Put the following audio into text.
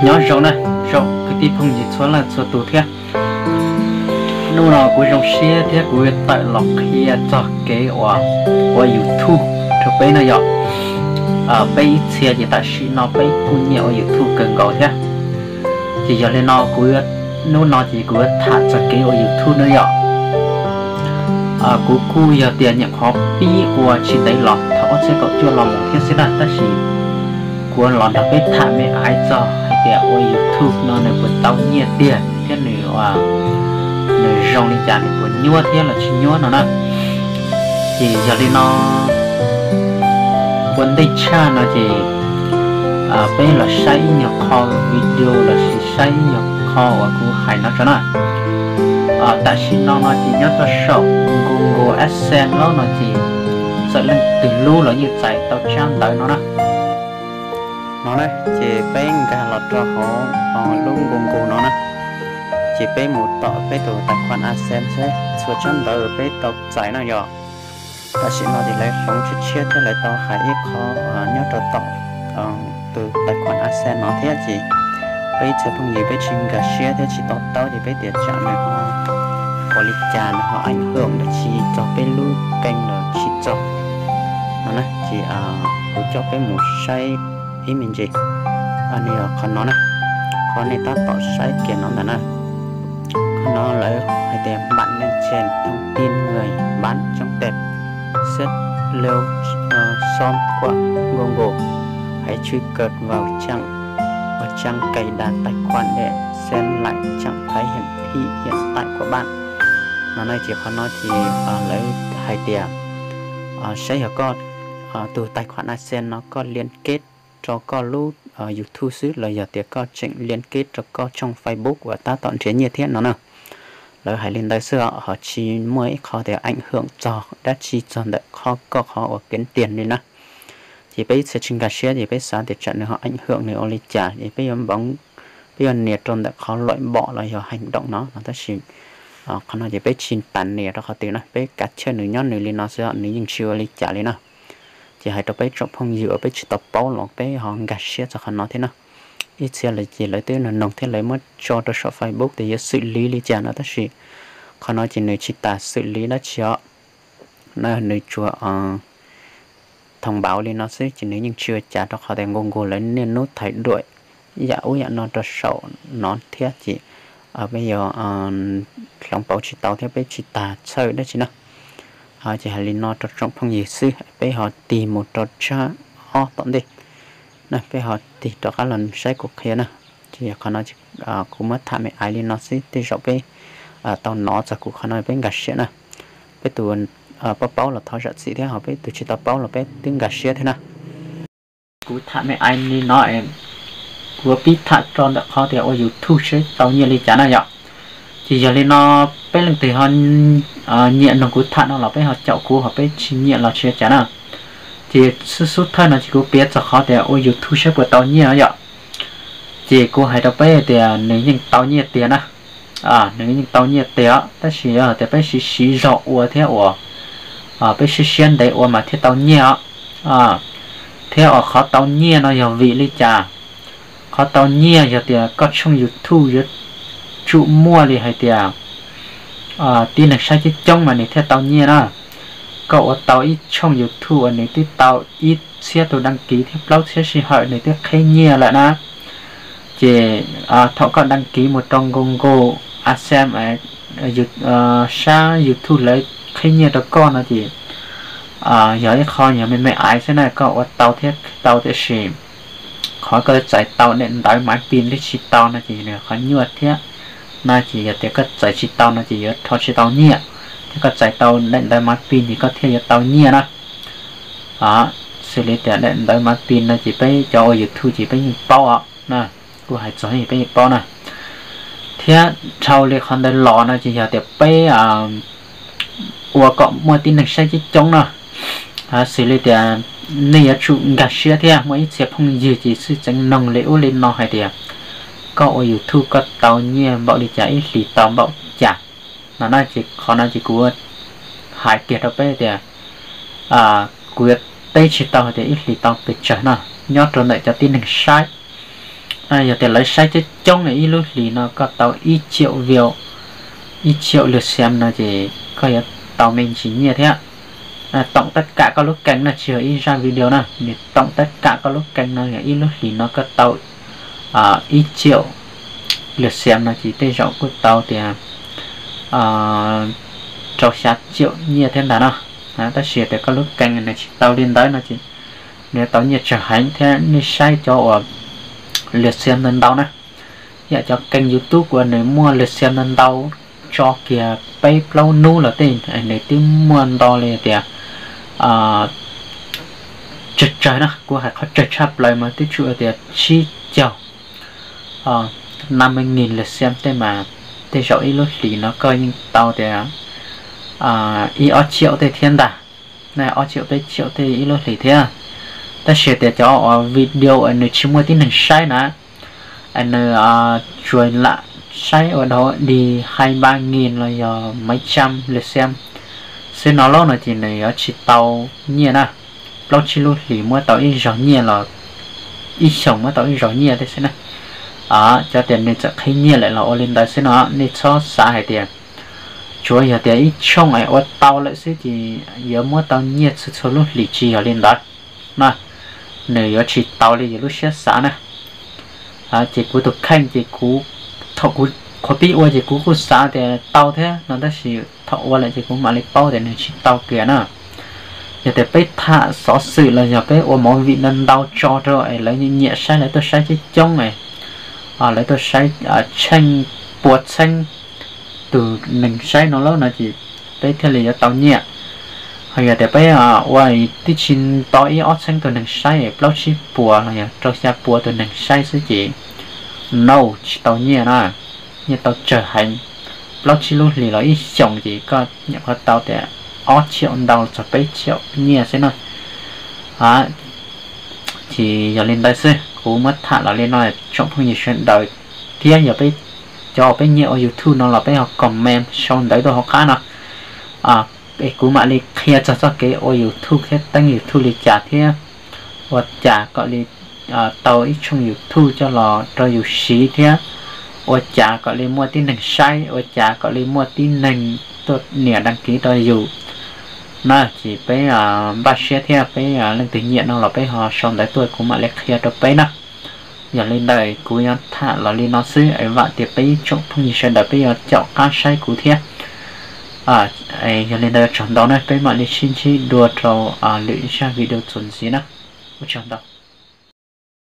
Nyob zoo na, zoo kwv tij phooj ywg txhua leej txhua tus thiab. Hnub no kuv zoo siab thiab kuv tawm los qhia txog kev uas ua YouTube rau peb no yom. Peb ib txhia ces tam sim no peb kuj nyiam ua YouTube kawg nkaus thiab. Ces yog li no kuv, hnub no ces kuv yuav tham txog kev ua YouTube no yom. Kuv kuj yog tias nyuam qhuav pib ua tsis ntev los thaum ob txhiab kaum cuaj los mus thiab xwb na, tab sis kuv los nrog peb tham me aiv txog hais tias ua YouTube no nws puas tau nyiaj tiag thiab nws, nws zoo li cas, nws puas nyuaj thiab los tsis nyuaj no na. Ces yog li no, ua ntej tshaj no ces peb los saib ib nyuag qho video lossis saib ib nyuag qho uas kuv hais no tso na. Tam sim no no ces nyob rau saum Google AdSense no ces txawm leej twg lub los yeej txais tau tsab ntawv no na. No na, ces peb nkag los rau hauv lub Google no na, ces peb mus tom peb tus tais khuam AdSense seb txhua tsab ntawv peb tau txais na yom. Tam sim no ces lawv hloov tshiab tshiab thiab lawv tau hais ib qho nyob rau tom tus tais khuam AdSense no thiab ces peb ib txhia phooj ywg peb tsis nkag siab thiab tsis to taub ces peb tias tsam nws ho ua li cas, nws ho ảnh hưởng dab tsi txog peb lub kênh los tsis txog no na. Ces kuv coj peb mus saib ib me ntsis. Nws yog qhov no na, qhov nej tab tom saib kiag no ntag na. Qhov no lawv hais tias bạn nên chèn thông tin người bán trong tệp xếp lô, ờ, sớm của Google. Hãy truy cập vào trang, vào trang cài đặt tài khoản để xem lại trạng thái hiển thị hiện tại của bạn. No na ces qhov no ces lawv hais tias saib yog koj tus tài khoản AdSense no koj liên kết rau koj lub YouTube xwb los yog tias koj tseem liên kết rau koj tshooj Facebook uas tab tom nrhiav nyiaj thiab no na. Lawv hais li ntawd xwb, ho tsis muaj ib qho tias ảnh hưởng txog dab tsi txog ntawm qhov koj qhov uas kiếm tiền li na. Ces peb ib txhia tsis nkag siab ces peb xav tias tsam nws ho ảnh hưởng nws ua li cas es peb yuav npoov, peb yuav nias rau ntawm qhov loại bỏ los yog hành động no no, tab sis qhov no ces peb tsis tas nias rau qhov twg na, peb kav chawj nws nyob nws li no xwb, nws yeej tsis ua li cas li na. Ces hais rau peb tsoom phooj ywg uas peb tsis tau paub los peb ho nkag siab txog qhov no thiab na. Ib txhia lawv ces lawv twb nug noog thiab lawv muab tso rau saum Facebook tias yuav xwm lis li cas no, tab sis qhov no ces nws tsis tas xwm lis dab tsi os. No nws tsuas thông báo li no xwb ces nws yeej tsis ua cas rau qhov tias Google lawv niaj hnub thay đổi yam ub yam no rau saum no thiab ces peb yuav hloov pauv tsis tau thiab peb tsis tas txhawj dab tsi na. Ces hais li no rau tsoom phooj ywg xwb, peb ho tig mus rau tsab ob tom ntej. Peb ho tig rov qab los saib kuv qhia na. Ces qhov no kuv muab tham me aiv li no xwb, tej zaum peb tau hnov txog kuv qhov no peb nkag siab na. Peb tus paub paub los thov zam txim thiab, ho peb tus tsis tau paub los peb twb nkag siab thiab na. Kuv tham me aiv li no, kuv pib tham tso ntawm qhov tias ua YouTube seb tau nyiaj li cas na yom. Ces yog li no, peb leej twg ho nyiam noog kuv tham no los peb ho caum kuv, ho peb tsis nyiam los tsis ua cas na. Ces xub xub thawj no ces kuv piav txog qhov tias ua YouTube seb puas tau nyiaj yom. Ces kuv hais rau peb tias nws yeej tau nyiaj tiag na. Nws yeej tau nyiaj tiag os, tab sis yog tias peb siv siv zog ua thiab uas peb siab siab ntev ua mas thiaj tau nyiaj os. Thiab uas qhov tau nyiaj no yog vim li cas? Qhov tau nyiaj yog tias koj tshooj YouTube yuav tsum muaj li hais tias tib neeg saib coob coob mas nws thiaj tau nyiaj na. Koj ua tau ib tshooj YouTube uas nws twb tau ib txhiab tus đăng ký thiab plaub txhiab sij hawm nws twb qheb nyiaj lawm na. Ces thaum koj đăng ký mus rau Google AdSense, sab YouTube lawv qheb nyiaj rau koj no ces yog ib qho yog me me aiv xwb na, koj ua tau thiab tau, tiam sis qhov koj txais tau daim ntawv maiv pis thiab tsis tau no ces nws qhov nyuaj thiab. No ces yog tias koj txais tsis tau no ces yuav rho tsis tau nyiaj, thiab koj txais tau daim ntawv maiv pis ces koj thiaj yuav tau nyiaj na. Xws li tias daim ntawv maiv pis no ces peb cov ua YouTube ces peb yeej paub os, kuv hais txog peb yeej paub na. Thiab dhau li qhov ntawd los no ces yog tias peb ua kom muaj tib neeg saib coob coob no. Xws li tias nej yuav tsum nkag siab thiab, muaj ib txhia phooj ywg ces xwb txeev noog li ub li no hais tias koj ua YouTube koj tau nyiaj npaum li cas, ib hlis tau npaum cas no na. Ces qhov no ces kuv hais kiag rau peb tias kuv yuav teb tsis tau hais tias ib hlis tau pes tsawg no. nyob rau ntawm cov tib neeg saib. Yog tias lawv saib coob coob, ib lub hlis no koj tau ib triệu view, ib triệu lượt xem no ces koj yuav tau me ntsis nyiaj thiab. Tổng tất cả koj lub kênh no tsis yog ib zaj video na, tổng tất cả koj lub kênh no yog ib lub hlis no koj tau ib triệu lượt xem no ces tej zaum kuj tau tias rau xya triệu nyiaj thiab ntag no. Tab sis tias koj lub kênh nws tsis tau li ntawd no ces nws yuav tau nyiaj tsawg heev thiab. Nej saib cov uas lượt xem ntau ntau na, yam cov kênh YouTube uas nws muaj lượt xem ntau ntau tso kiag peb plaub hnub los tej, nws twb muaj nto li tias tsawg tsawg na, kuv hais qhov tsawg tshaj plaws mas twb tsuas tias tsib caug năm mươi nghìn lượt xem tej mas tej zaum ib lub hlis no koj yeej tau tias ib ob triệu tej thiab ntag. Ob triệu peb triệu tej ib lub hlis thiab. Tab sis tias cov uas video nws tsis muaj tib neeg saib na, nws tsuas lam saib ua dhau di hai ba nghìn los yog mấy trăm lượt xem xwb no lauj no ces nws yuav tsis tau nyiaj na. Plaub tsib lub hlis muab tau ib zaug nyiaj los, ib xyoos muab tau ib zaug nyiaj tej xwb na. Cov tias nws txawm qhib nyiaj lawm los ua li ntawd xwb no, nej txhob xav hais tias tsuav yog tias ib tshooj es ua tau lawm xwb ces yuav muab tau nyiaj txhua txhua lub hlis, tsis yog li ntawd na. Nws yuav tsis tau li yus lub siab xav na. Ces kuv tus kheej ces kuv, thaum kuv qhuav pib ua ces kuv kuj xav tias tau thiab no, tab sis thaum ua lawm ces kuv mam li paub tias nws tsis tau kiag na. Yog tias peb tham xov xwm los yog peb ua movie ntau ntau tso rau es lawv nyiam saib, lawv tuaj saib coob coob es lawv tuaj saib tsheej pua txheeb tus neeg saib no lauj no ces peb thiaj li yuav tau nyiaj. Ho yog tias peb ua tib tsis nto ib ob txheeb tus neeg saib, plaub tsib puas los yog rau xya puas tus neeg saib xwb ces no tsis tau nyiaj na. Nyiaj tau tsawg heev, plaub tsib lub hlis los ib xyoos ces koj nyuam qhuav tau tias ob triệu ntau txog peb triệu nyiaj xwb na. Ces yog li ntawd xwb, kuv muab tham los li no, tsoom phooj ywg sawv daws, thiab yog peb, cov peb nyiam ua YouTube no los peb ho comment sau ntawv tuaj hauv qab no. Es kuv mam li qhia txog txoj kev ua YouTube thiab teeb YouTube li cas thiab ua cas kom li tau ib tshooj YouTube coj los rau yus siv thiab ua cas kom li muaj tib neeg saib, ua cas kom li muaj tib neeg tuaj nias đăng ký rau yus na. Ces peb npaj siab thiab peb leej twg nyiam no los peb ho sau ntawv tuaj kuv mam li qhia rau peb na. Yog li ntawd kuv yuav tham los li no xwb es vam tias peb tsoom phooj ywg sawv daws peb yuav caum qab saib kuv thiab. Yog li ntawd tsaug ntau na, peb mam li sib ntsib dua rau lwm zaj video txuas ntxiv na. Ua tsaug ntau.